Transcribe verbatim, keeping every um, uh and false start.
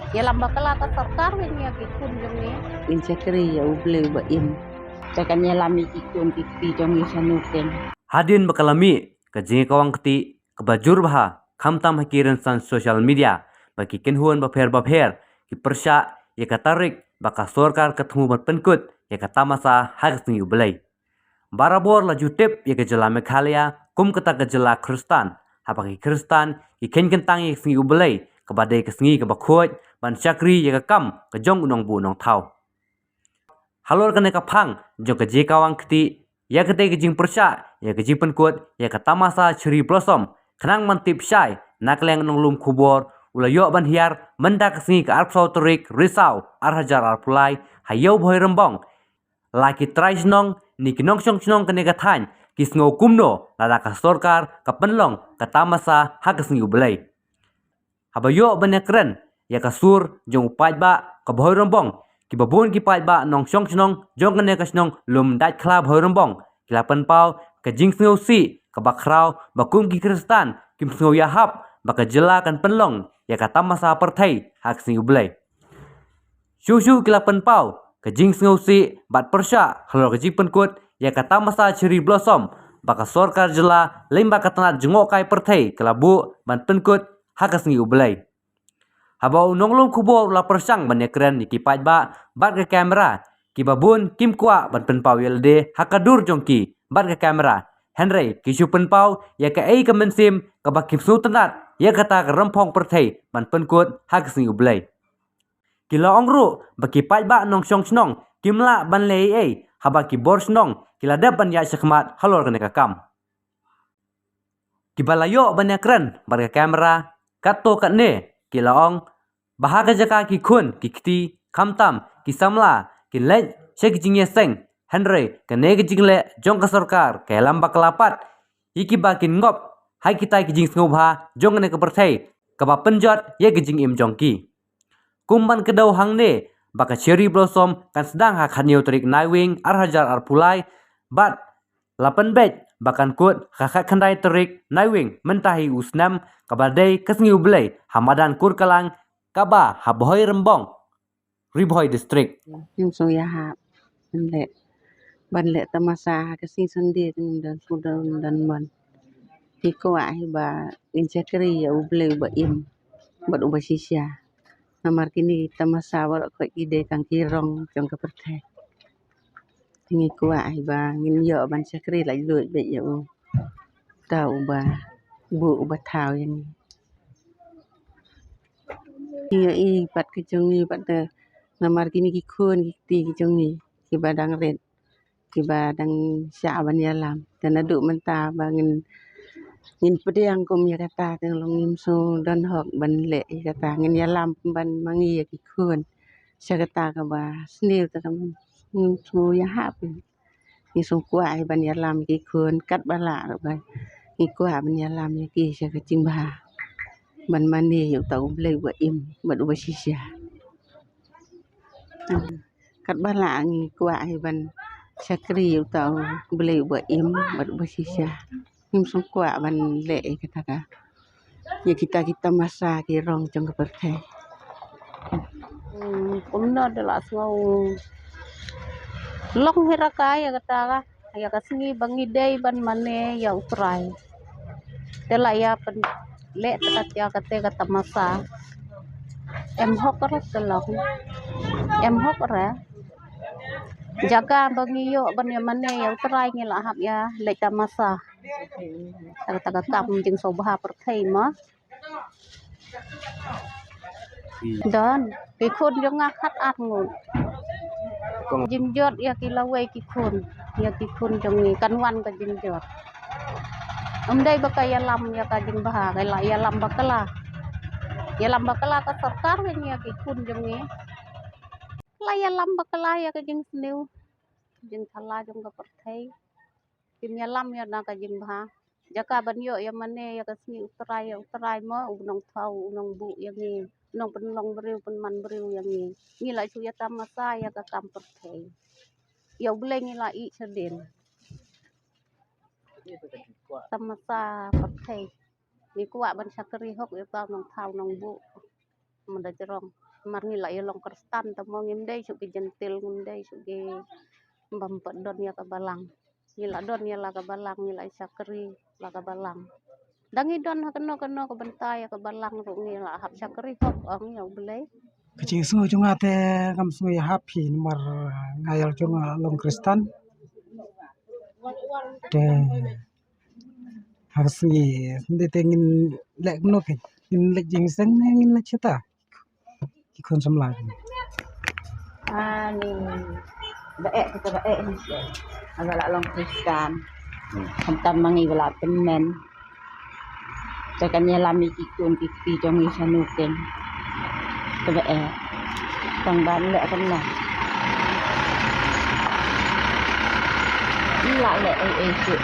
Ïalam bakla ka sorkar, ngin ïa ki khun jong ngi. Ngin shakri ïa U Blei uba im. Te kan ïalam ïa ki khun ki kti jong ngi shano keiñ. Hadien ba ka la mih ka jingïakawang kti kaba jur bha, khamtam ha ki rynsan social media, ba ki kynhun bapher bapher ki pyrshah ïa ka tarik ba ka sorkar ka thmu ban pynkut ïa ka tamasa ha ka sngi U Blei. Barabor la ju tip ïa ka jylla Meghalaya kum kata ka jylla Khristan, haba ki Khristan ki kheiñ kyntang ïa ka sngi U Blei, kaba dei ka sngi kaba khuid ban shakri ïa ka kam ka jong u nongbuh nongthaw. Halor kane ka phang jong ka jingïakawang kti ïa katei ka jingpyrshah ïa ka jingpynkut ïa ka tamasa Cherry Blossom, khnang ban tip shai na ka liang u nonglum khubor u la ïoh ban hiar mynta ka sngi ka arphew saw tarik Risaw ar hajar arphew lai ha Ïewbhoi Rymbong. La ki trai shnong ne ki nongshong shnong kane ka thaiñ ki sngew kumno lada ka sorkar ka pynlong ka tamasa ha ka sngi U Blei. Haba ïoh ban ïakren ïa ka sur jong u paidbah ka Bhoi Rymbong, kiba bun ki paidbah nongshong shnong jong kane ka shnong Lumdaitkhla Bhoi Rymbong ki la pynpaw ka jingsngewsih kaba khraw ba kum ki Khristan kim sngew ïahap ba ka jylla kan pynlong ïa ka tamasa pyrthei ha ka sngi U Blei. Shuh shuh ki la pynpaw ka jingsngewsih bad pyrshah halor ka jingpynkut ïa ka tamasa Cherry Blossom ba ka sorkar jylla lyngba ka tnat jngohkai pyrthei ka la buh ban pynkut ha ka sngi U Blei. Haba u nonglum khubor u la pyrshang ban ïakren ïa ki paidbah bad ka kamera, kiba bun kim kwah ban pynpaw ïa lade ha ka dur jong ki bad ka kamera, hynrei ki shu pynpaw ïa kaei ka mynsiem kaba kim sngewtynnat ïa kata ka rymphong pyrthei ban pynkut ha ka sngi U Blei. Ki la ong ruh ba ki paidbah nongshong shnong kim lah ban leh ei ei haba ki bor shnong ki la dep ban ïaid shakhmat halor kane ka kam. Kiba la ïoh ban ïakren bad ka kamera katto katne ki la ong ba ha ka jaka ki khun ki kti khamtam ki samla kin leit sha ki jingïaseng, hynrei kane ka jingleh jong ka sorkar ka ïalam bakla pat ïa kiba kin ngop ha kita ki jingsngewbha jong kane ka pyrthei kaba pynjot ïa ka jingim jong ki. Kum ban kdew hangne ba ka Cherry Blossom kan sdang ha ka khathynñiew tarik Naiwieng ar hajar arphew lai bad la pynbeit ba kan kut ha ka khatkhyndai tarik Naiwieng mynta hi u snem, kaba dei ka sngi U Blei ha madan Kurkalang kaba ha Bhoi Rymbong, Ri Bhoi District. Ngim sngew ïahap ban leh, ban leh tamasa ha ka sngi Sunday, ngim don sngewdon don mon. Ngi kwah hi ba ngin shakri ïa U Blei uba im bad uba shisha. Namar kine ki tamasa baroh khoit ki dei tang ki rong jong ka pyrthei. Te ngi kwah hi ba ngin ïoh ban shakri laitluid beit ïa u, uta uba buh uba thaw ïa ngi. Ngi ïohi pat ki jong ngi pat te namar kine ki khun ki kti ki jong ngi kiba dang rit, kiba dang shah ban ïalam. Te naduh mynta ba ngin, ngin pdiang kum ïa kata te long ngim sngewdon hok ban leh ïa kata, ngin ïalam pynban ma ngi ïa ki khun sha kata kaba sniew te kam ngim sngew ïahap. Ngi sngewkwah hi ban ïalam ïa ki khun katba lah ruh ba ngi kwah ban ïalam ïa ki sha ka jingbha ban mane ïa uta U Blei uba im bad uba shisha. Katba lah ngi kwah hi ban shakri ïa uta U Blei uba im bad uba shisha. Ngim sngewkwah ban leh ïa kata ka, ïa kita ki tamasa ki rong jong ka pyrthei. Hmm, kumno da la sngew long hi ra ka ïa kata ka, ïa ka sngi ba ngi dei ban mane ïa U Trai. Te la ïa pynleh te kat ïa kata ka tamasa. Em hok re te long. Em hok re. Jaka ba ngi ïoh ban ïa mane ïa U Trai ngi la hap ïa leh tamasa. Kata ka kam jingsngewbha pyrthei mo. Don, ki khun jong nga khatar ngut. Jingjot ïa ki lawei ki khun, ïa ki khun jong ngi kan wan ka jingjot. Ym dei ba ka ïalam ïa ka jingbha, ka la ïalam bakla. Ïalam bakla ka sorkar ïa ki khun jong ngi. La ïalam bakla ïa ka jingsniew, jingthala jong ka pyrthei. Kim ïalam ïa na ka jingbha. Jaka ban ïoh ïa mane ïa ka sngi U Trai, ïa U Trai mo, u nongthaw, u nongbuh ïa ngi, u nongpynlong briew, pynman briew ïa ngi. Ngi la shu ïa tamasa ïa ka kam pyrthei. Ïa U Blei ngi la ïeh shadien. Tamasa pyrthei. Ngi kwah ban shakri hok ïa uta u nongthaw, u nongbuh. Manda jrong. Mar ngi la ïa long Khristan, tang mo ngim dei shuh ki Jentil, ngim dei shuh ki bym pat don ïa ka Balang. Ngi la don ïa la ka Balang, ngi la shakri la ka Balang. Dang ngi don ha kano kano ka bynta ïa ka Balang ruh ngi la hap shakri hok, ong ïa U Blei. Ka jingsngew jong nga te ngam sngew ïahap hi namar nga ïa jong nga long Khristan. Te ha ka sngi, sngi te ngin leh kumno, ngin leh jingseng ne ngin leh shata? Ki khun samla. Ani ba eh, kita ba eh ni. Aba la long Khristan. Khamtam ma ngi ba la tymmen. Te kan ïalam ïa ki khun ki kti jong ngi shano keiñ. Te ba eh. Tang ban leh kumno. Ngi la leh ei ei shuh.